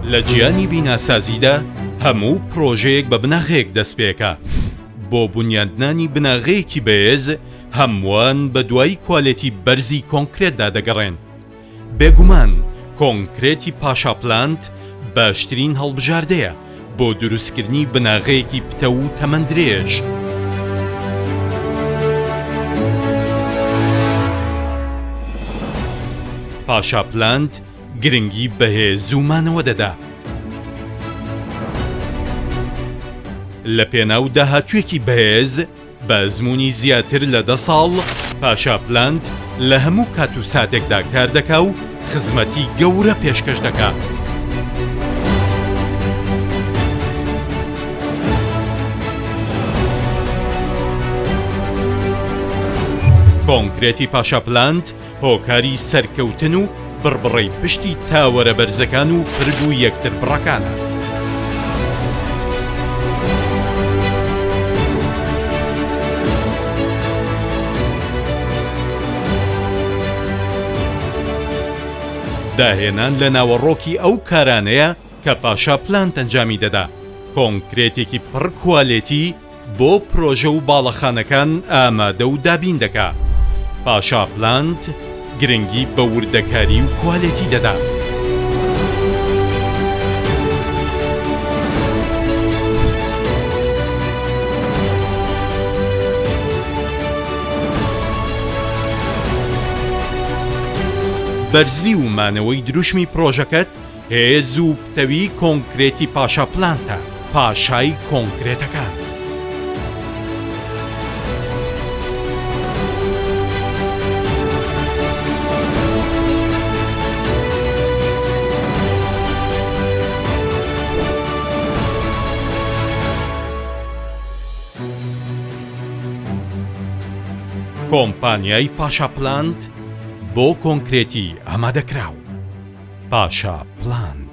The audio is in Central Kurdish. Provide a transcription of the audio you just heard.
لە جیهانی بیناسازیدا هەموو پرۆژەیەک بە بناغەیەک دەست پێکا. بۆ بونیادنانی بناغەیەکی بەهێز هەمووان بەدوای کوالێتی بەرزی کۆنکرێتدا دەگەڕێن. بێگومان کۆنکرێتی پاشا پلانت باشترین هەڵبژاردەیە بۆ دروستکردنی بناغەیەکی پتەو و تەمەن درێژ. پاشا پلانت گرنگی بە هێز و مانەوە دەدا. لە پێناو داهاتوویەکی بەهێز، بە ئەزموونی زیاتر لە دە ساڵ، پاشا پلانت لە هەموو کات و ساتێکدا کار دەکا و خزمەتی گەورە پێشکەش دەکا. کۆنکرێتی پاشا پلانت هۆکاری سەرکەوتن و بڕبڕەی پشتی تاوەرە بەرزەکان و پرد و یەکتربڕەکانە. داهێنان لە ناوەڕۆکی ئەو کارانەیە کە پاشا پلانت ئەنجامی دەدا، کۆنکرێتێکی پڕ کوالێتی، بۆ پرۆژە و باڵەخانەکان ئامادە و دابین دەکا. پاشا پلانت گرنگی بە وردەکاری و کوالێتی دەدا. بەرزی و مانەوەی دروشمی پرۆژەکەت هێز و پتەوی کۆنکرێتی پاشا پلانتە، پاشای کۆنکرێتەکان. کۆمپانیای پاشا پلانت بۆ کۆنکرێتی ئامادەکراو. پاشا پلانت.